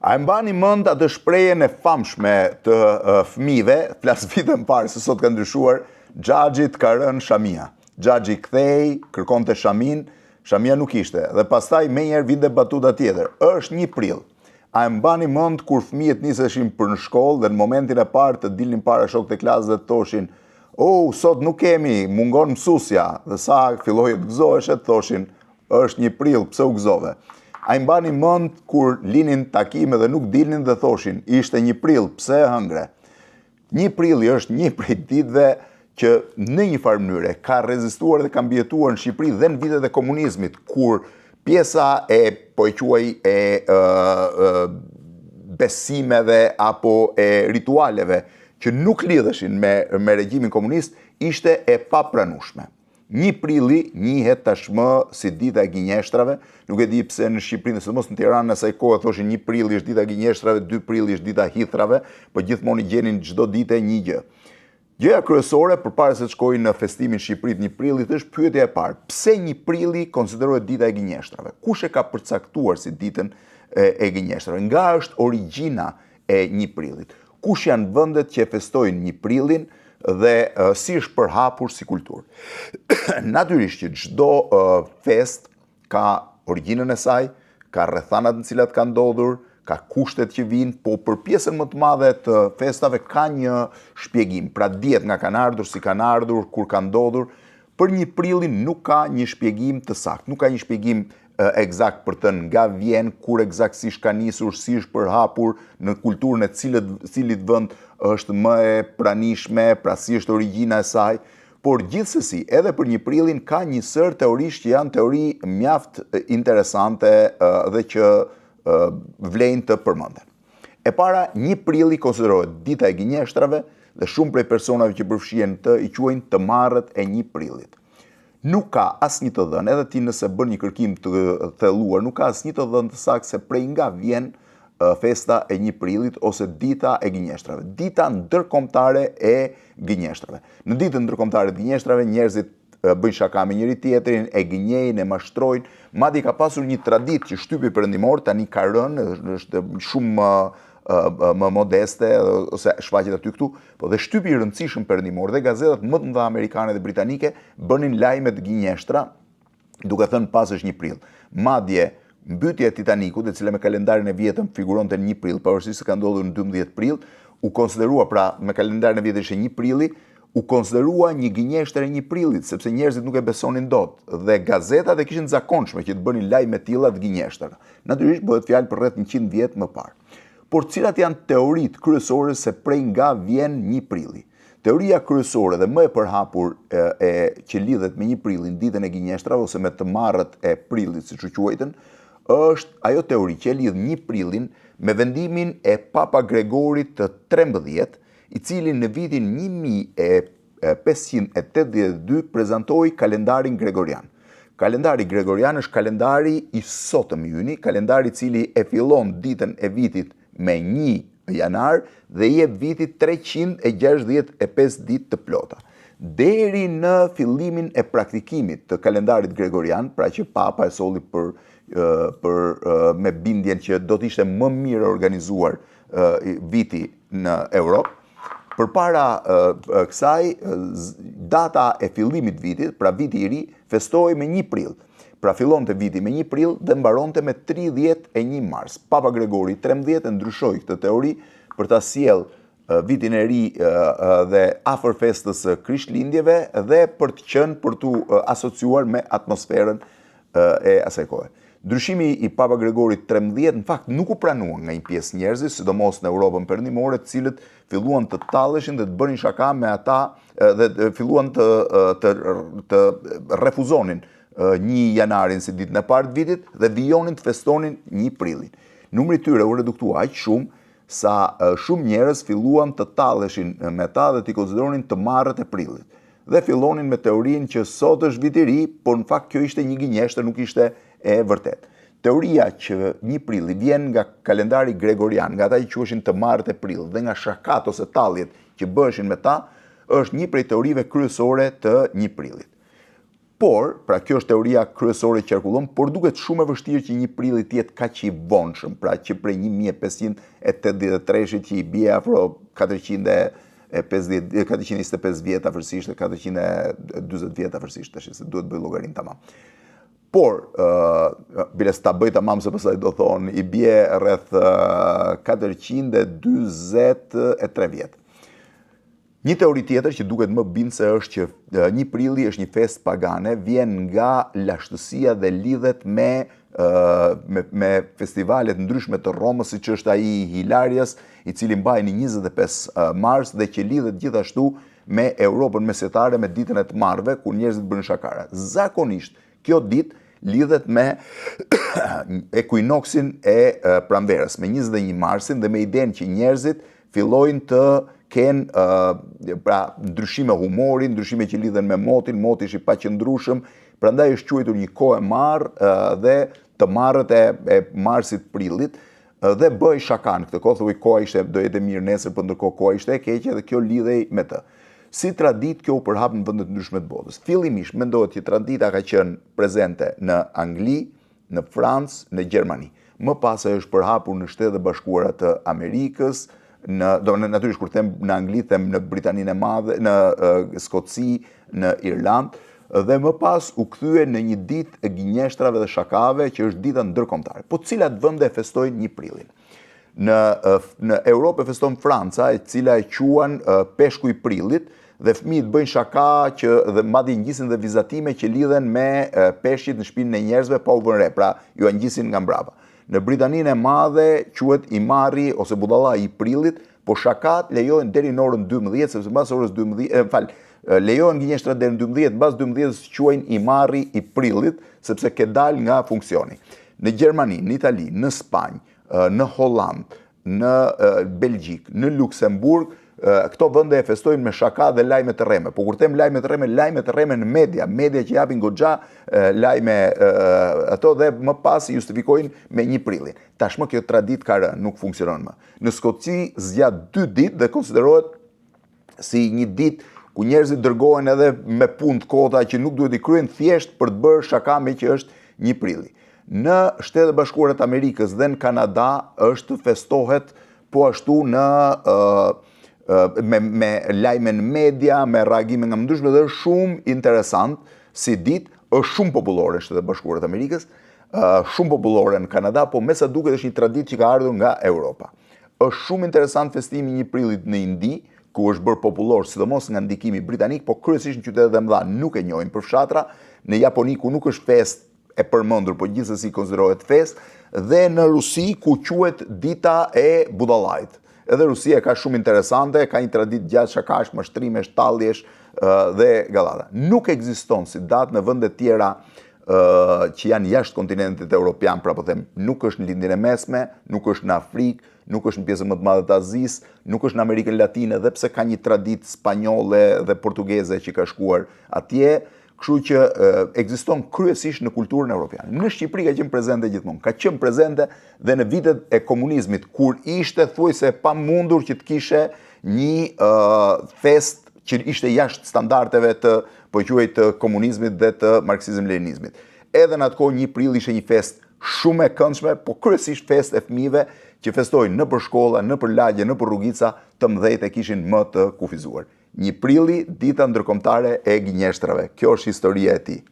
A e mbani mend atë shprehjen e famshme të fëmijëve, flas vite më parë se sot ka ndryshuar, xhaxhit ka rënë shamia. Xhaxhi kthehej, kërkonte shaminë, shamia nuk ishte dhe pastaj menjëherë vinte batuta tjetër. Është 1 prill. A e mbani mend kur fëmijët niseshin për në shkollë dhe në momentin e parë të dilnin para shokët e klasës dhe të thoshin, "Oh, sot nuk kemi, mungon mësuesja." Dhe sa filloje të gëzoheshe, të thoshin, Është 1 prill, pse u gëzove? A i mbani mend kur linin takime dhe nuk dilnin dhe thoshin, ishte 1 prill, pse e hëngre? 1 prilli është një prej ditëve që në një farë mënyre ka rezistuar dhe ka mbijetuar në Shqipëri dhe në vitet e komunizmit, kur pjesa e, po e quaj, e, e, e besimeve apo e ritualeve që nuk lidheshin me, me regjimin komunist, ishte e papranueshme. 1 prilli njihet tashmë si dita e gënjeshtrave, nuk e di pse në Shqipëri, sidomos në Tiranë asaj kohe thoshin 1 prilli është dita e gënjeshtrave, 2 prilli është dita e hithrave, po gjithmonë i gjenin çdo dite një gjë. Gjëja kryesore përpara se të shkoj në festimin në Shqipëri të 1 prillit është pyetja e parë, pse 1 prilli konsiderohet dita e gënjeshtrave? Kush e ka përcaktuar si ditën e, e gënjeshtrave? Nga është origjina e 1 prillit. Kush janë vendet që e festojnë 1 prillin dhe si është përhapur si kulturë. Natyrisht që çdo festë ka origjinën e saj, ka rrethanat në cilat ka ndodhur, ka kushtet që vijnë, po për pjesën më të madhe të festave ka një shpjegim. Pra dihet nga kanë ardhur, si kanë ardhur, kur ka ndodhur. Për 1 prillin nuk ka një shpjegim të saktë, nuk ka një shpjegim ekzakt për të thënë nga vjen, kur ekzaktësisht ka nisur, si është përhapur në kulturën e cilët, cilit vend është më e pranishme, pra si është origjina e saj. Por gjithsesi, edhe për 1 prillin ka një sërë teorish që janë teori mjaft interesante dhe që vlejnë të përmenden. E para, 1 prilli konsiderohet dita e gënjeshtrave dhe shumë prej personave që përfshihen në të i quajnë të marrët e 1 prillit. Nuk ka asnjë të dhënë, edhe ti nëse bën një kërkim të thelluar, nuk ka asnjë të dhënë të saktë se prej nga vjen festa e 1 prillit ose dita e gënjeshtrave. Dita ndërkombëtare e gënjeshtrave. Në ditën ndërkombëtare të gënjeshtrave njerëzit bëjnë shaka me njëri tjetrin, e gënjejnë, e mashtrojnë. Madje ka pasur një traditë që shtypi perëndimor tani ka rënë, është shumë më më modeste ose shfaqet aty këtu, po dhe shtypi i rëndësishëm perëndimor dhe gazetat më të mëdha amerikane dhe britanike bënin lajme të gënjeshtra duke thënë pas është 1 prill. Madje mbytja e Titanikut, e cila me kalendarin e vjetër figuronte në 1 prill, pavarësisht se ka ndodhur në 12 prill, u konsiderua pra me kalendarin e vjetër ishte 1 prilli, u konsiderua një gënjeshtër e 1 prillit, sepse njerëzit nuk e besonin dot dhe gazetat e kishin të zakonshme që të bënin lajme të tilla të gënjeshtëra. Natyrisht bëhet fjalë për rreth 100 vjet më parë. Por cilat janë teoritë kryesore se prej nga vjen 1 prilli? Teoria kryesore dhe më e përhapur e, e që lidhet me 1 prillin, ditën e gënjeshtrave ose me të marrët e prillit, siç u quajtën, është ajo teori që e lidh 1 prillin me vendimin e Papa Gregorit të 13, i cili në vitin 1582 prezantoi kalendarin gregorian. Kalendari gregorian është kalendari i sotëm i yni, kalendari i cili e fillon ditën e vitit me 1 janar dhe i jep vitit 365 ditë të plota. Deri në fillimin e praktikimit të kalendarit gregorian, pra që Papa e solli për për me bindjen që do të ishte më mirë organizuar viti në Europë. Përpara kësaj, data e fillimit të vitit, pra viti i ri, festohej me 1 prill. Pra fillonte viti me 1 prill dhe mbaronte me 31 mars. Papa Gregori 13 e ndryshoi këtë teori për ta sjellë vitin e ri dhe afër festës së Krishtlindjeve dhe për të qenë për t'u asociuar me atmosferën e asaj kohe. Ndryshimi i Papa Gregorit 13 në fakt nuk u pranua nga një pjesë njerëzish, sidomos në Europën Perëndimore, të cilët filluan të talleshin dhe të bënin shaka me ata dhe filluan të të të refuzonin 1 janarin si ditën e parë të vitit dhe vijonin të festonin 1 prillin. Numri i tyre u reduktua aq shumë sa shumë njerëz filluan të talleshin me ta dhe t'i konsideronin të marrët e prillit. Dhe fillonin me teorinë që sot është vit i ri, por në fakt kjo ishte një gënjeshtër, nuk ishte e vërtetë. Teoria që 1 prilli vjen nga kalendari gregorian, nga ata që quheshin të marrët e prillit dhe nga shakat ose talljet që bëheshin me ta, është një prej teorive kryesore të 1 prillit. Por, pra kjo është teoria kryesore që qarkullon, por duket shumë e vështirë që 1 prilli të jetë kaq i vonshëm, pra që prej 1583-shit që i bie afro 450 425 vjet afërsisht dhe 440 vjet afërsisht tash se duhet bëj llogarinë tamam. Por, uh, bile s'ta bëj tamam se pastaj do thonë, i bie rreth 443 vjet. Një teori tjetër që duket më bindëse është që 1 prilli është një festë pagane, vjen nga lashtësia dhe lidhet me me, me festivale të ndryshme të Romës, siç është ai i Hilarias, i cili mbahej në 25 mars dhe që lidhet gjithashtu me Europën mesjetare me ditën e të marrëve, kur njerëzit bëjnë shakara. Zakonisht, kjo ditë lidhet me ekuinoksin e pranverës, me 21 marsin dhe me idenë që njerëzit fillojnë të kenë pra ndryshime humori, ndryshime që lidhen me motin, moti është i paqëndrueshëm, prandaj është quajtur një kohë e marrë dhe të marrët e, e marsit prillit dhe bëhej shaka në këtë kohë, thuaj koha ishte do jetë mirë nesër, por ndërkohë koha ishte e keqe dhe kjo lidhej me të. Si traditë kjo u përhap në vende të ndryshme të botës. Fillimisht mendohet që tradita ka qenë prezente në Angli, në Francë, në Gjermani. Më pas ajo është përhapur në Shtetet e Bashkuara të Amerikës, në do në natyrisht kur them në Angli them në Britaninë e Madhe, në uh, Skoci, në Irlandë dhe më pas u kthye në një ditë e gënjeshtrave dhe shakave që është dita ndërkombëtare. Po cilat vende e festojnë 1 prillin? Në në Europë e feston Franca, e cila e quan peshku i prillit dhe fëmijët bëjnë shaka që dhe madje ngjisin dhe vizatime që lidhen me peshqit në shpinën e njerëzve pa u vënë re, pra jua ngjisin nga mbrapa. Në Britaninë e Madhe quhet i marri ose budallai i prillit, po shakat lejohen deri në orën 12, sepse mbas orës 12, e, fal, lejohen gënjeshtrat deri në 12, mbas 12-s quajnë i marri i prillit, sepse ke dalë nga funksioni. Në Gjermani, në Itali, në Spanjë, në Hollandë, në Belgjikë, në Luksemburg, këto vende e festojnë me shaka dhe lajme të rreme. Po kur them lajme të rreme, lajme të rreme në media, media që japin goxha lajme ato dhe më pas i justifikojnë me 1 prillin. Tashmë kjo traditë ka rënë, nuk funksionon më. Në Skoci zgjat 2 ditë dhe konsiderohet si një ditë ku njerëzit dërgohen edhe me punë të kota që nuk duhet t'i kryejnë thjesht për të bërë shaka me që është 1 prilli. Në Shtetet e Bashkuara të Amerikës dhe në Kanada është festohet po ashtu në uh, me, me lajme në media, me reagime nga më ndryshme dhe është shumë interesant si ditë, është shumë popullore në Shtetet e Bashkuara të Amerikës, uh, shumë popullore në Kanada, po me sa duket është një traditë që ka ardhur nga Europa. Është shumë interesant festimi i 1 prillit në Indi, ku është bërë popullor sidomos nga ndikimi britanik, po kryesisht në qytetet e mëdha nuk e njohin për fshatra, në Japoni ku nuk është festë e përmendur, po gjithsesi konsiderohet festë, dhe në Rusi ku quhet dita e budallait. Edhe Rusia ka shumë interesante, ka një traditë gjatë shakash, mashtrimesh, talljesh dhe gallata. Nuk ekziston si datë në vende tjera që janë jashtë kontinentit europian, pra po them, nuk është në Lindjen e Mesme, nuk është në Afrikë, nuk është në pjesën më të madhe të Azisë, nuk është në Amerikën Latine, dhe pse ka një traditë spanjolle dhe portugeze që ka shkuar atje, kështu që ekziston kryesisht në kulturën europiane. Në Shqipëri ka qenë prezente gjithmonë, ka qenë prezente dhe në vitet e komunizmit, kur ishte thuajse e pamundur që të kishe një uh, festë që ishte jashtë standardeve të, po quaj të komunizmit dhe të marksizëm-leninizmit. Edhe në atë kohë 1 prill ishte një festë shumë e këndshme, po kryesisht festë e fëmijëve që festojnë nëpër shkolla, nëpër lagje, nëpër rrugica, të mëdhenjtë e kishin më të kufizuar. 1 prilli, dita ndërkombëtare e gënjeshtrave. Kjo është historia e tij.